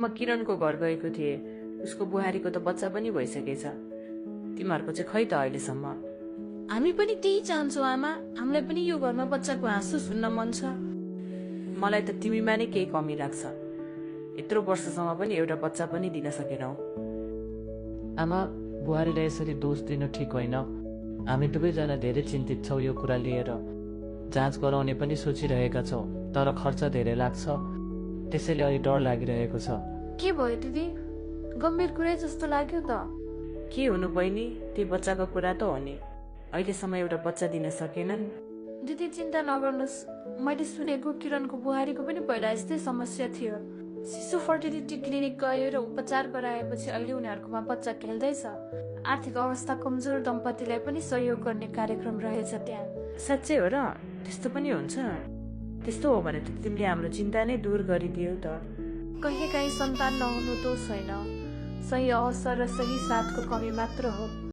म किरणको घर गएको थिएँ। उसको बुहारीको त बच्चा पनि भइसकेछ। तिमीहरूको चाहिँ खै त अहिलेसम्म? हामी पनि त्यही चाहन्छौ आमा। हामीलाई पनि यो घरमा बच्चाको हाँसो सुन्न मन छ। मलाई त तिमीमा नै केही कमी लाग्छ। यत्रो वर्षसम्म पनि एउटा बच्चा पनि दिन सकेनौ। आमा, बुहारीलाई यसरी दोष दिनु ठिक होइन। हामी दुवैजना धेरै चिन्तित छौँ यो कुरा लिएर। जाँच गराउने पनि सोचिरहेका छौँ, तर खर्च धेरै लाग्छ, त्यसैले अलि डर लागिरहेको छ। के भयो दिदी? गम्भीर कुरै जस्तो लाग्यो त। के हुनु बहिनी, त्यो बच्चाको कुरा त हो नि। अहिलेसम्म एउटा बच्चा दिन सकेनन्। दिदी चिन्ता नगर्नुहोस्। मैले सुनेको किरणको बुहारीको पनि पहिला यस्तै समस्या थियो। शिशु फर्टिलिटी क्लिनिक गयो र उपचार गराएपछि अहिले उनीहरूकोमा बच्चा खेल्दैछ। आर्थिक अवस्था कमजोर दम्पतिलाई पनि सहयोग गर्ने कार्यक्रम रहेछ त्यहाँ। साँच्चै हो र? त्यस्तो पनि हुन्छ? त्यस्तो हो भने त तिमीले हाम्रो चिन्ता नै दूर गरिदियौ त। कहिलेकाहीँ सन्तान नहुनु दोष होइन, सही अवसर र सही साथको कमी मात्र हो।